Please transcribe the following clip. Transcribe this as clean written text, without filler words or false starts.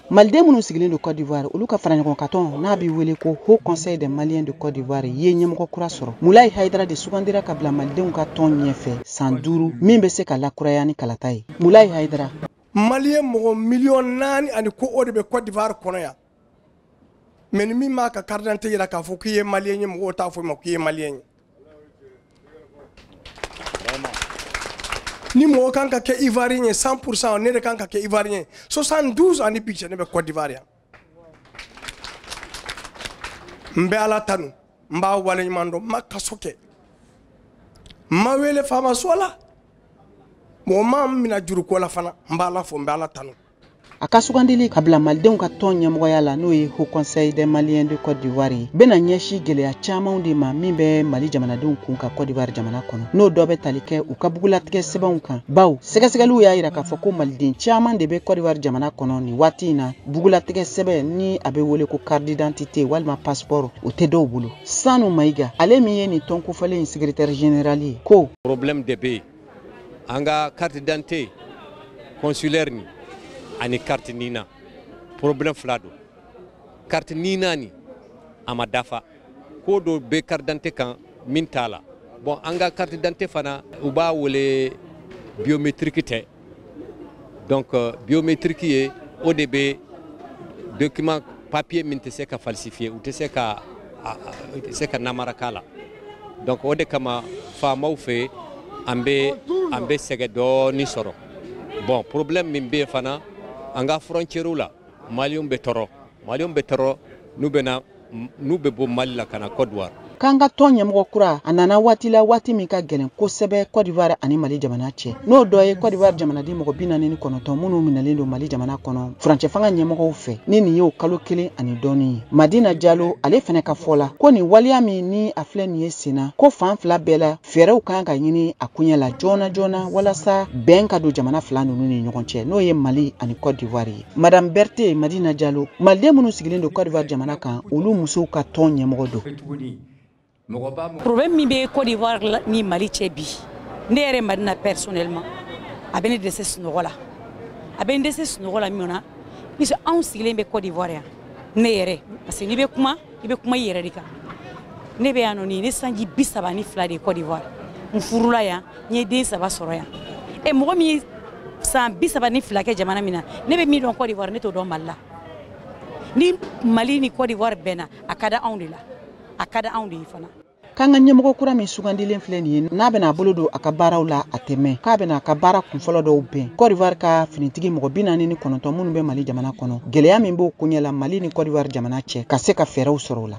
Maliden minnu sigilen don Côte d'Ivoire, olu ka fara ɲɔgɔn kan tɔn n'a bɛ wele ko Haut Conseil des Maliens de Côte d'Ivoire ye ɲɛmɔgɔ kura sɔrɔ. Mulayi Hayidara de sugandira ka bila malidenw ka tɔn ɲɛfɛ san 5 min bɛ se ka lakuraya ni kalata ye. Mulayi Hayidara. Malien mɔgɔ 4 miliyɔn ani ko o de bɛ Côte d'Ivoire kɔnɔ yan, mais ni min m'a ka carte d'identité yira k'a fɔ k'i ye malien ye, mɔgɔw t'a fɔ i ma k'i ye malien ye. Ni mɔgɔ kan ka kɛ ivoirien ye 100%, ne de kan ka kɛ ivoirien ye. 72 ani bi cɛ, ne bɛ Côte d'Ivoire yan. N bɛ Ala tanu, n b'a waleɲuman dɔn. N ma kaso kɛ, n ma wele faama so la, mɔgɔ ma n minɛ juruko la fana. N b'Ala fo, n bɛ Ala tanu. A ka sugandili ka bila malidenw ka tɔn ɲɛmɔgɔya la, n'o ye Haut Conseil des Maliens de Côte d'Ivoire ye, bɛna ɲɛsin gɛlɛya camanw de ma min bɛ Mali jamanadenw kun ka Côte d'Ivoire jamana kɔnɔ, n'o dɔ bɛ tali kɛ u ka bugulatigɛ sɛbɛnw kan, bawo sɛgɛsɛgɛliw y'a yira k'a fɔ ko maliden caman de bɛ Côte d'Ivoire jamana kɔnɔ nin waati in na, bugulatigɛ sɛbɛn ni a bɛ wele ko carte d'identité walima passeport, o tɛ dɔw bolo. Sanu Mayiga, ale min ye nin tɔn kofɔlen in secrétaire général ye, ko problème de bɛ yen, an ka carte d'identité consulaire ni ani carte NINA, problème fila don. Carte NINA ni a ma dafa, ko dɔ bɛ carte d'identité kan min t'a la. Bon, an ka carte d'identité fana, u b'a wele biométrique tɛ. Donc biométrique ye o de bɛ document papier min tɛ se ka falsifier, u tɛ se ka u tɛ se ka namara k'a la. Donc o de kama faamaw fɛ, an bɛ sɛgɛn dɔɔni sɔrɔ. Bon, problème min bɛ yen fana, an ka frontière la, maliyɛnw bɛ tɔɔrɔ, maliyɛnw bɛ tɔɔrɔ n'u bɛ na, n'u bɛ bɔ Mali la ka na Côte d'Ivoire. K'an ka tɔn ɲɛmɔgɔ kura, a nana waati la, waati min ka gɛlɛn kosɛbɛ Côte d'Ivoire ani Mali jamana cɛ, n'o dɔ ye Côte d'Ivoire jamanaden mɔgɔ 49 minnu minɛlen don Mali jamana kɔnɔ furancɛ fanga ɲɛmɔgɔw fɛ, ni nin y'o kalo 1 ani dɔɔni ye. Madina Jalo, ale fɛnɛ ka fɔ la ko nin waleya min ni a filɛ nin ye senna, ko fan fila bɛɛ la fɛɛrɛw kan ka ɲini a koɲɛ la joona joona walasa bɛn ka don jamana fila ninnu ni ɲɔgɔn cɛ, n'o ye Mali ani Côte d'Ivoire ye. Madame Berthe Madina Jalo, maliden minnu sigilen don Côte d'Ivoire jamana kan, olu musow ka tɔn ɲɛmɔgɔ don. Problème min bɛ Côte d'Ivoire ni Mali cɛ bi, ne yɛrɛ Madina personnellement, a bɛ ne dɛsɛ sunɔgɔ la. A bɛ n dɛsɛ sunɔgɔ la min na, puisque anw sigilen bɛ Côte d'Ivoire yan, ne yɛrɛ, parce que n'i bɛ kuma, i bɛ kuma i yɛrɛ de kan. Ne bɛ yan nɔ, nin ye ne sanji 32 de ye Côte d'Ivoire. N furula yan, n ye den 3 sɔrɔ yan. Ɛ, mɔgɔ min ye san 32 kɛ jamana min na, ne bɛ min dɔn Côte d'Ivoire, ne t'o dɔn Mali la. Ni Mali ni Côte d'Ivoire bɛnna, a ka di anw de la, a ka di anw de ye fana. K'an ka ɲɛmɔgɔ kura min sugandilen filɛ nin ye, n'a bɛna a bolo don a ka baaraw la, a tɛ mɛn k'a bɛna a ka baara kunfɔlɔ dɔw bɛn Côte d'Ivoire ka finitigi mɔgɔ 49 minnu bɛ Mali jamana kɔnɔ, gɛlɛya min b'o koɲɛ la Mali ni Côte d'Ivoire jamana cɛ, ka se ka fɛɛrɛw sɔrɔ o la.